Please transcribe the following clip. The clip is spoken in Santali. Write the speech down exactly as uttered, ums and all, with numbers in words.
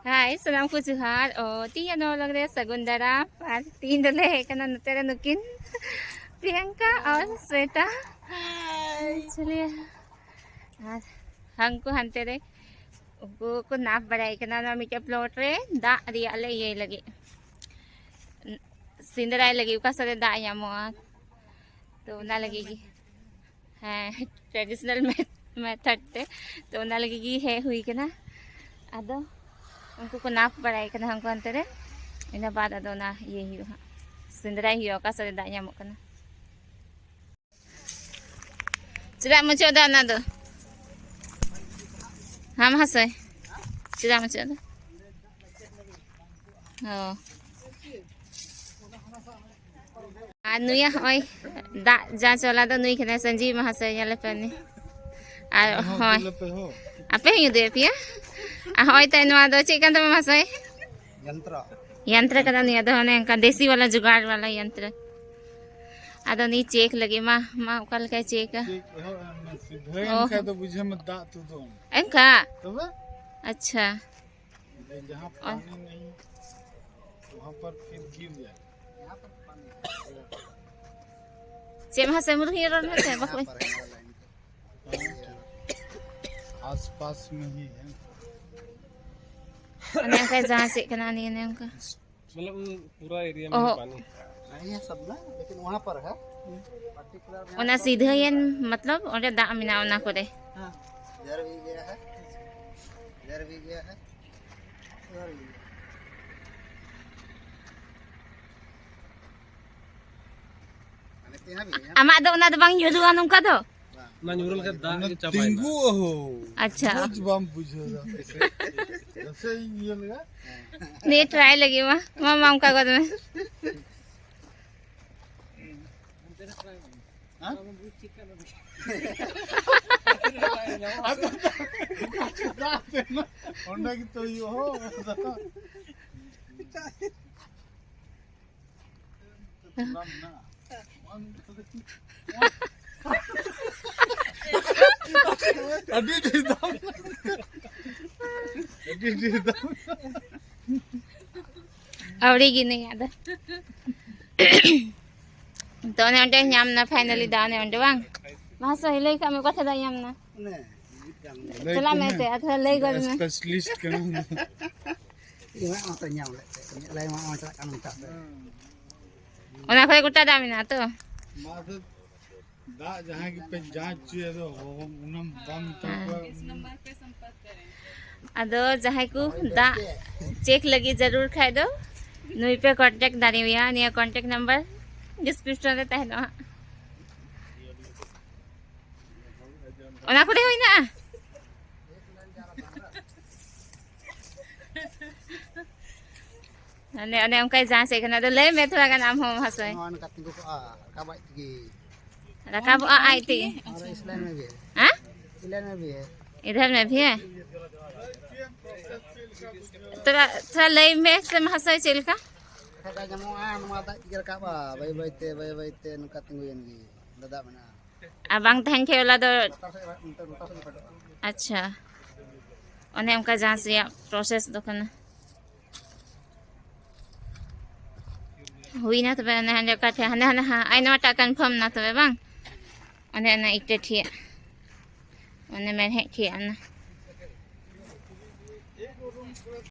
ᱦᱟᱭ, ᱥᱟᱱᱟᱢ ᱠᱚ ᱡᱚᱦᱟᱨ᱾ ᱚ, ᱛᱤᱦᱤᱧᱟᱜ ᱱᱚᱣᱟ vlog ᱨᱮ ᱥᱟᱹᱜᱩᱱ ᱫᱟᱨᱟᱢ᱾ ᱟᱨ ᱛᱤᱦᱤᱧ ᱫᱚᱞᱮ ᱦᱮᱡ ᱠᱟᱱᱟ ᱱᱚᱛᱮ ᱨᱮ ᱱᱩᱠᱤᱱ ᱯᱨᱤᱭᱟᱝᱠᱟ ᱟᱨ ᱥᱣᱮᱛᱟ᱾ ᱪᱚᱞᱤᱭᱮ᱾ ᱟᱨ ᱦᱟᱱᱠᱩ ᱦᱟᱱᱛᱮ ᱨᱮ ᱩᱱᱠᱩ ᱠᱚ ᱱᱟᱯ ᱵᱟᱲᱟᱭ ᱠᱟᱱᱟ ᱱᱚᱣᱟ ᱢᱤᱫᱴᱮᱡ plot ᱨᱮ ᱫᱟᱜ ᱨᱮᱭᱟᱜ ᱞᱮ ᱤᱭᱟᱹᱭ ᱞᱟᱹᱜᱤᱫ, ᱥᱮᱸᱫᱽᱨᱟᱭ ᱞᱟᱹᱜᱤᱫ ᱚᱠᱟ ᱥᱮᱫ ᱨᱮ ᱫᱟᱜ ᱧᱟᱢᱚᱜᱼᱟ᱾ ᱛᱚ ᱚᱱᱟ ᱞᱟᱹᱜᱤᱫ ᱜᱮ, ᱦᱮᱸ, traditional method ᱛᱮ᱾ ᱛᱚ ᱚᱱᱟ ᱞᱟᱹᱜᱤᱫ ᱜᱮ ᱦᱮᱡ ᱦᱩᱭ ᱠᱟᱱᱟ᱾ ᱟᱫᱚ ᱩᱱᱠᱩ ᱠᱚ ᱱᱟᱯ ᱵᱟᱲᱟᱭ ᱠᱟᱱᱟ ᱦᱟᱱᱠᱩ ᱦᱟᱱᱛᱮ ᱨᱮ᱾ ᱤᱱᱟᱹ ᱵᱟᱫ ᱟᱫᱚ ᱚᱱᱟ ᱤᱭᱟᱹᱭ ᱦᱩᱭᱩᱜᱼᱟ ᱦᱟᱸᱜ, ᱥᱮᱸᱫᱽᱨᱟᱭ ᱦᱩᱭᱩᱜᱼᱟ ᱚᱠᱟ ᱥᱮᱫ ᱨᱮ ᱫᱟᱜ ᱧᱟᱢᱚᱜ ᱠᱟᱱᱟ᱾ ᱪᱮᱫᱟᱜ ᱢᱩᱪᱟᱹᱫ ᱫᱟ ᱚᱱᱟ ᱫᱚ? ᱦᱮᱸ ᱢᱟᱦᱟᱥᱚᱭ, ᱪᱮᱫᱟᱜ ᱢᱩᱪᱟᱹᱫ ᱫᱟ? ᱚ᱾ ᱟᱨ ᱱᱩᱭᱟᱜ ᱦᱚᱸᱜᱼᱚᱭ ᱫᱟᱜ ᱡᱟ ᱪᱚᱞᱟ ᱫᱚ ᱱᱩᱭ ᱠᱟᱱᱟᱭ ᱥᱚᱧᱡᱤᱵ ᱢᱟᱦᱟᱥᱚᱭ, ᱧᱮᱞᱮ ᱯᱮ ᱩᱱᱤ᱾ ᱟᱨ ᱦᱚᱸ, ᱦᱚᱸᱜᱼᱚᱭ ᱫᱩᱞᱟᱹᱯᱮ ᱦᱚᱸ᱾ ᱟᱯᱮ ᱦᱚᱸᱧ ᱩᱫᱩᱜ ᱟᱯᱮᱭᱟ᱾ ᱟᱨ ᱦᱚᱸᱜᱼᱚᱭ ᱛᱟᱭ ᱱᱚᱣᱟ ᱫᱚ ᱪᱮᱫ ᱠᱟᱱ ᱛᱟᱢᱟ ᱢᱟᱦᱟᱥᱚᱭ? ᱭᱚᱱᱛᱨᱚ᱾ ᱭᱚᱱᱛᱨᱚ ᱠᱟᱱᱟ ᱱᱤᱭᱟᱹ ᱫᱚ, ᱚᱱᱮ ᱚᱱᱠᱟ ᱫᱮᱥᱤ ᱣᱟᱞᱟ ᱡᱩᱜᱟᱲ ᱣᱟᱞᱟ ᱭᱚᱱᱛᱨᱚ᱾ ᱟᱫᱚ ᱱᱩᱭ check ᱞᱟᱹᱜᱤᱫ ᱢᱟ, ᱢᱟ ᱚᱠᱟ ᱞᱮᱠᱟᱭ checkᱟ? ᱪᱮᱠ ᱮᱦᱚᱵ ᱮᱱ ᱢᱮ, ᱥᱤᱫᱷᱟᱹ ᱚ᱾ ᱮᱱ ᱠᱷᱟᱡ ᱫᱚ ᱵᱩᱡᱷᱟᱹᱣ ᱢᱮ ᱫᱟᱜ ᱛᱩᱫᱩᱜ ᱟᱢ᱾ ᱮᱱᱠᱟ? ᱛᱚᱵᱮ? ᱟᱪᱪᱷᱟ᱾ ᱡᱟᱦᱟᱸ ᱚ᱾ ᱯᱟᱱᱤ ᱱᱟᱦᱤ, ᱣᱟᱦᱟᱸ ᱯᱟᱨ ᱯᱷᱤᱨ ᱜᱤᱨ ᱡᱟᱭᱮ᱾ ᱪᱮᱫ ᱢᱟᱦᱟᱥᱚᱭ ᱢᱩᱨᱜᱤ ᱨᱚᱲ ᱢᱮ ᱥᱮ, ᱵᱟᱠᱚ ᱟᱥᱯᱟᱥ ᱢᱮ ᱦᱤ ᱦᱮ᱾ ᱚᱱᱮ ᱚᱱᱠᱟ ᱡᱟᱦᱟᱸ ᱪᱮᱫ ᱠᱟᱱᱟ ᱩᱱᱤ ᱚᱱᱮ ᱚᱱᱠᱟ᱾ मतलब वो पूरा एरिया में ही पानी। नहीं है सब ना, लेकिन वहाँ पर है। पर्टिकुलर ᱚᱱᱟ ᱥᱤᱫᱷᱟᱹᱭᱮᱱ ᱢᱚᱛᱞᱚᱵ ᱚᱸᱰᱮ ᱫᱟᱜ ᱢᱮᱱᱟᱜᱼᱟ ᱚᱱᱟ ᱠᱚᱨᱮ᱾ ᱦᱮᱸ, ᱤᱫᱷᱟᱨ ᱵᱷᱤ ᱜᱟᱭᱟ ᱦᱮ, ᱤᱫᱷᱟᱨ ᱵᱷᱤ ᱜᱟᱭᱟ ᱦᱮ, ᱤᱫᱷᱟᱨ ᱵᱷᱤ ᱜᱟᱭᱟ᱾ ᱟᱢᱟᱜ ᱫᱚ ᱚᱱᱟ ᱫᱚ ᱵᱟᱝ ᱧᱩᱨᱩᱜᱼᱟ ᱱᱚᱝᱠᱟ ᱫᱚ? ᱚᱱᱟ ᱧᱩᱨᱩ ᱞᱮᱠᱷᱟᱱ ᱫᱟᱜ ᱜᱮ ᱪᱟᱵᱟᱭᱮᱱᱟ᱾ ᱛᱤᱸᱜᱩ ᱟᱦᱳ᱾ ᱟᱪᱪᱷᱟ᱾ ᱵᱩᱡᱽ ᱵᱟᱢ ᱵᱩᱡᱷᱟᱹᱣ ᱫᱟ᱾ ᱡᱮᱥᱮ ᱤᱧ ᱤᱭᱟᱹ ᱞᱮᱠᱟ᱾ ᱱᱤᱭᱟᱹ try ᱞᱟᱹᱜᱤᱫ ᱢᱟ᱾ ᱢᱟ, ᱢᱟ, ᱚᱱᱠᱟ ᱜᱚᱫ ᱢᱮ᱾ ᱦᱮᱸ? ᱚᱸᱰᱮ ᱜᱮᱛᱚ ᱦᱩᱭᱩᱜᱼᱟ ᱦᱳ᱾ ᱟᱹᱰᱤ ᱰᱷᱮᱨ ᱫᱟᱢ᱾ ᱟᱹᱣᱲᱤ ᱜᱮ ᱱᱤᱭᱟᱹ ᱫᱚ᱾ ᱛᱚ ᱚᱱᱮ ᱚᱸᱰᱮ ᱧᱟᱢ ᱱᱟ finally ᱫᱟᱜ, ᱚᱱᱮ ᱚᱸᱰᱮ ᱵᱟᱝ? ᱢᱟᱦᱟᱥᱚᱭ, ᱞᱟᱹᱭ ᱠᱟᱜ ᱢᱮ, ᱚᱠᱟ ᱴᱷᱮᱱ ᱫᱟᱜ ᱧᱟᱢ ᱱᱟ? ᱪᱟᱞᱟᱜ ᱢᱮ ᱮᱱᱛᱮ, ᱟᱨ ᱛᱷᱚᱲᱟ ᱞᱟᱹᱭ ᱜᱚᱫ ᱢᱮ᱾ Specialist ᱠᱟᱱᱟ᱾ ᱤᱧ ᱢᱟ ᱚᱱᱟᱛᱮ ᱧᱟᱢ ᱞᱮᱫ ᱛᱮ, ᱤᱧᱟᱹᱜ ᱞᱟᱭ ᱢᱟ ᱚᱱᱟ ᱪᱟᱞᱟᱜ ᱠᱟᱱ ᱚᱱᱠᱟ ᱛᱮ᱾ ᱚᱱᱟ ᱠᱷᱚᱡ ᱜᱚᱴᱟ ᱫᱟᱜ ᱢᱮᱱᱟᱜᱼᱟ ᱛᱚ? ᱢᱟ ᱟᱫᱚ ᱫᱟᱜ ᱡᱟᱦᱟᱸᱭ ᱜᱮᱯᱮ ᱡᱟᱸᱪ ᱦᱚᱪᱚᱭᱟ, ᱟᱫᱚ ᱚᱱᱟ ᱵᱟᱝ ᱛᱟᱠᱚᱣᱟ᱾ ᱟᱫᱚ ᱡᱟᱦᱟᱸᱭ ᱠᱚ ᱫᱟᱜ check ᱞᱟᱹᱜᱤᱫ ᱡᱟᱹᱨᱩᱲ ᱠᱷᱟᱡ ᱫᱚ ᱱᱩᱭ ᱯᱮ contact ᱫᱟᱲᱮᱣᱟᱭᱟ᱾ ᱱᱤᱭᱟᱹ contact number description ᱨᱮ ᱛᱟᱦᱮᱱᱚᱜᱼᱟ ᱦᱟᱸᱜ᱾ ᱚᱱᱟ ᱠᱚᱨᱮ ᱦᱚᱸ ᱦᱮᱱᱟᱜᱼᱟ᱾ ᱚᱱᱮ, ᱚᱱᱮ ᱚᱱᱠᱟᱭ ᱡᱟᱸᱪᱮᱫ ᱠᱟᱱᱟ᱾ ᱟᱫᱚ ᱞᱟᱹᱭ ᱢᱮ ᱛᱷᱚᱲᱟ ᱜᱟᱱ ᱟᱢ ᱦᱚᱸ, ᱢᱟᱦᱟᱥᱚᱭ᱾ ᱱᱚᱣᱟ ᱱᱚᱝᱠᱟ ᱛᱤᱸᱜᱩ ᱠᱚᱜᱼᱟ, ᱨᱟᱠᱟᱵ ᱟᱡ ᱛᱮᱜᱮ᱾ ᱨᱟᱠᱟᱵᱚᱜᱼᱟ ᱟᱡ ᱛᱮᱜᱮ᱾ ᱟᱨ ᱤᱥᱞᱟᱭ ᱢᱮ ᱵᱷᱤᱭᱟᱹ᱾ ᱦᱮᱸ? ᱤᱥᱞᱟᱭ ᱢᱮ ᱵᱷᱤᱭᱟᱹ᱾ ᱤᱫᱷᱟᱨ ᱢᱮ ᱵᱷᱤᱭᱟᱹ᱾ ᱛᱷᱚᱲᱟ, ᱛᱷᱚᱲᱟ ᱞᱟᱹᱭ ᱢᱮ ᱥᱮ ᱢᱟᱦᱟᱥᱚᱭ, ᱪᱮᱫ ᱞᱮᱠᱟ? ᱠᱷᱟᱡ ᱫᱟᱜ ᱧᱟᱢᱚᱜᱼᱟ, ᱱᱚᱣᱟ ᱫᱟᱜ ᱛᱮᱜᱮ ᱨᱟᱠᱟᱵᱼᱟ, ᱵᱟᱹᱭ ᱵᱟᱹᱭ ᱛᱮ, ᱵᱟᱹᱭ ᱵᱟᱹᱭ ᱛᱮ ᱱᱚᱝᱠᱟ ᱛᱤᱸᱜᱩᱭᱮᱱ ᱜᱮ, ᱫᱟᱜ ᱢᱮᱱᱟᱜᱼᱟ᱾ ᱟᱨ ᱵᱟᱝ ᱛᱟᱦᱮᱱ ᱠᱷᱟᱡ ᱚᱱᱟ ᱫᱚ ᱞᱟᱛᱟᱨ ᱥᱮᱫ ᱨᱟ-, ᱱᱚᱛᱮ ᱞᱟᱛᱟᱨ ᱥᱮᱫ ᱜᱮ ᱯᱷᱮᱰᱚᱜᱼᱟ᱾ ᱟᱪᱪᱷᱟ, ᱚᱱᱮ ᱚᱱᱠᱟ ᱡᱟᱸᱪ ᱨᱮᱭᱟᱜ process ᱫᱚ ᱠᱟᱱᱟ᱾ ᱦᱩᱭᱱᱟ ᱛᱚᱵᱮ, ᱚᱱᱮ ᱦᱟᱸᱰᱮ ᱚᱠᱟ ᱴᱷᱮᱡ, ᱦᱟᱸᱰᱮ, ᱦᱟᱸᱰᱮ, ᱦᱟᱸ, ᱟᱭ ᱱᱚᱣᱟᱴᱟᱜ confirm ᱱᱟ ᱛᱚᱵᱮ, ᱵᱟᱝ? ᱚᱱᱮ ᱚᱱᱟ ᱤᱴᱟᱹ ᱴᱷᱮᱡ, ᱚᱱᱮ ᱢᱮᱲᱦᱮᱫ ᱴᱷᱮᱡ, ᱚᱱᱟ᱾